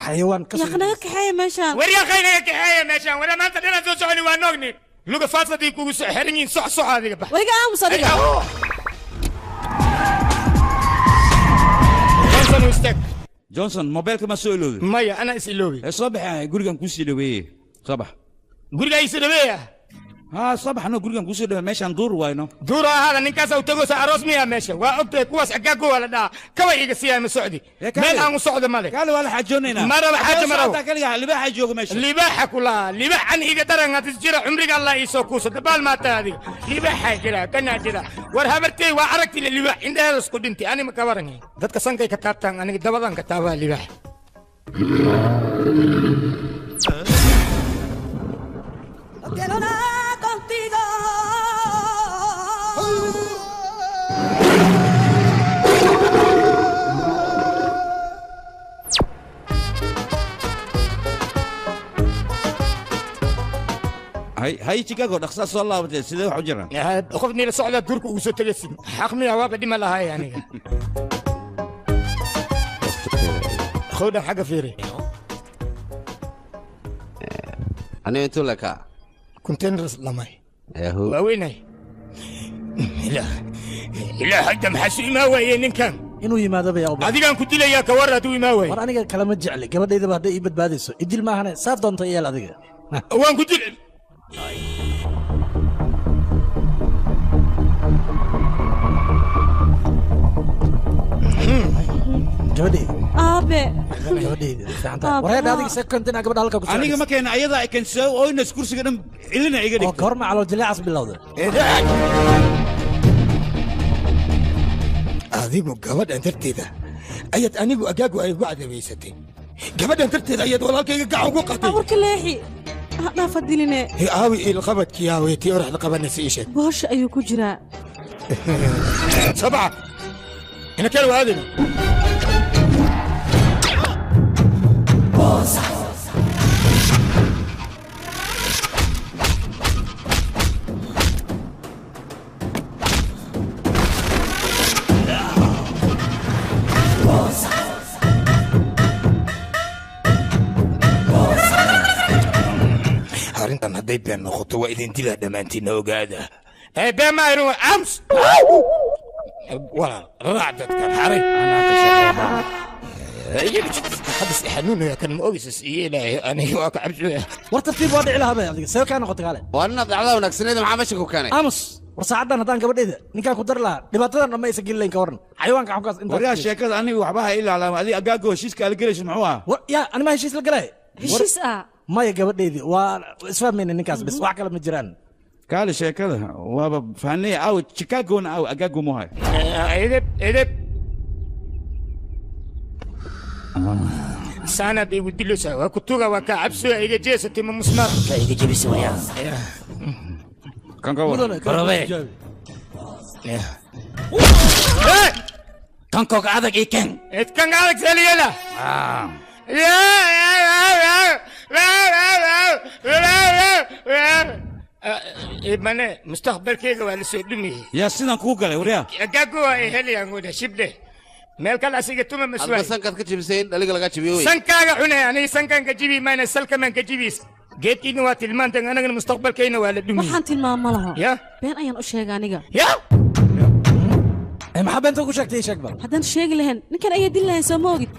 Xayawaan ka yaa naga kaxeeya meeshaan. War yaa naga kaxeeya meeshaan. War maanta dhinaan soo soconi waa noogni. Luga faadsadii kugu soo xiran yihiin soc soc adiga bax. Wariga aamus adiga. Johnson u istaag. Johnson mobilka ma soo iloobi. Maya ana is iloobi. Ee soo bax gurigan kuu sii dhaweeyey. Soo bax. Guriga ii sii dhaweeya. ها صباح أنا gurigan kuu soo dhaweey meeshaan duur wayno. Duur ahaada ninkaas u tago aroos miya meesha. Waa ogtahay kuwaas agaago wala dhaa. Kawa iga siyaa ma socdi. Meel aan u socdo male. Kaale waa la xajoonayna. Ma raba xaajo ma rabo. Kaliya libaaxa jooga meesha. Libaaxa kula. Libaax an iga daran aad jira cumriga Allah ii soo kuuso. Dabaal ma tahay adiga. Libaaxa jira kana jira. War habartay waa aragti libaax indhaha isku dhintay ani ma ka waranay. Dadka sankay ka taabtaan aniga dabadan ka taabaa libaax. No quiero nada contigo. هاي شيكاغو dhaqsa soo laabatay sidee wax u jiraan? Qofni la socda durka ugu soo tagaysin. Xaqmiya waa dhima lahaa aniga. Khowda xaga fiiri. Aniga intuu laka containers lamay. Yahu. Waaweynay. Ilaa hadda maxaa soo imaa waayey ninkan? Inuu yimaado bay u baahan. Adigaan ku dilayaa ka war hadduu imaa waayey. War aniga kalama jecli gabadhaydaba hadday ii badbaadayso idil maahane saa doonta yeel adiga. Waan ku dil. Gabadhayda. Aabe. Gabadhayda fiicanta. Wareer adiga second ina gabadha halka ku soo. Aniga ma keena ayada ay keenso oo inaas kursiga dhan ilina iga dhigto. Oo goorma calool jileecas bilowday. Adigu gabadhan darteeda ayaad anigu agaagu ay ugu cadabaysatay. Gabadhan darteeda ayaad walaalkayga gacan ugu qatay. Warka leexi. Dhaaf diline. Aawi il qabadkii aawi tii oraxda qabanaysa ii sheeg. Boosha ayuu ku jiraa. 7 ina kala waadina. Arrintan hadday been noqoto waa idin dilaa dhammaantiinna ogaada. Been ma aynu ams. Walaal raac dadkan xaray. Anaa ka shaqeynaa. Hadda si xanuunaya kan ma ogeysa iyo ilaahay aniga waa ka cabsooya. War tartiib waa dhici lahaa bay adiga see kaa noqotay kaale. Waa inaad dhacdada wanaagsaneed maxaa meesha ku keenay? Aamus war saacadan haddaan gabadhayda ninkaan ku dari lahaa dhibaatadan dhamma aysan gelin lahayn ka waran. Xayawaanka xunkaas intaa. Waryaa sheekada aniga waxba ha ilaalaama adiga agaago heshiiska ala gelayso muxuu ahaa? Yaa ani ma heshiis la galay? Heshiis ah. Maya gabadhaydii waa isfahmayna ninkaas bis wax kale ma jiraan. Kaale sheekada waaba fahanay aaw Chicago-na aaw agaago muhay. Edeb edeb. Saanaad igu dilaysaa waa ku tuga waa kaa cabsooya iga jeesatay ma musmaar. Ka iga jebisay wayaa. Kan ka war. Barabe. Kan koga adag ii keen. Kan adag seliyela. Mane mustaqbalkayga waa la soo dhumiyey. Yaa sidan kuu galay waryaa. Agaagu waa ay helayaan wada shible. Meel kale asiga tuma ma suwaay. Adba sankaad ka jibisay in dhaliga laga jibiyo wey. Sankaaga cunay aniga sankaan ka jibi mayna salkamaan ka jibis. Geedkiina waa tilmaantan anagana mustaqbalkayna waa la dhumiyey. Waxaan tilmaama laha. Ya? Been ayaan u sheegay aniga. Ya? Maxaa beenta ku sheegtay sheeg bal. Haddaan sheegi lahayn ninkan ayaa dil lahayn soo ma ogid.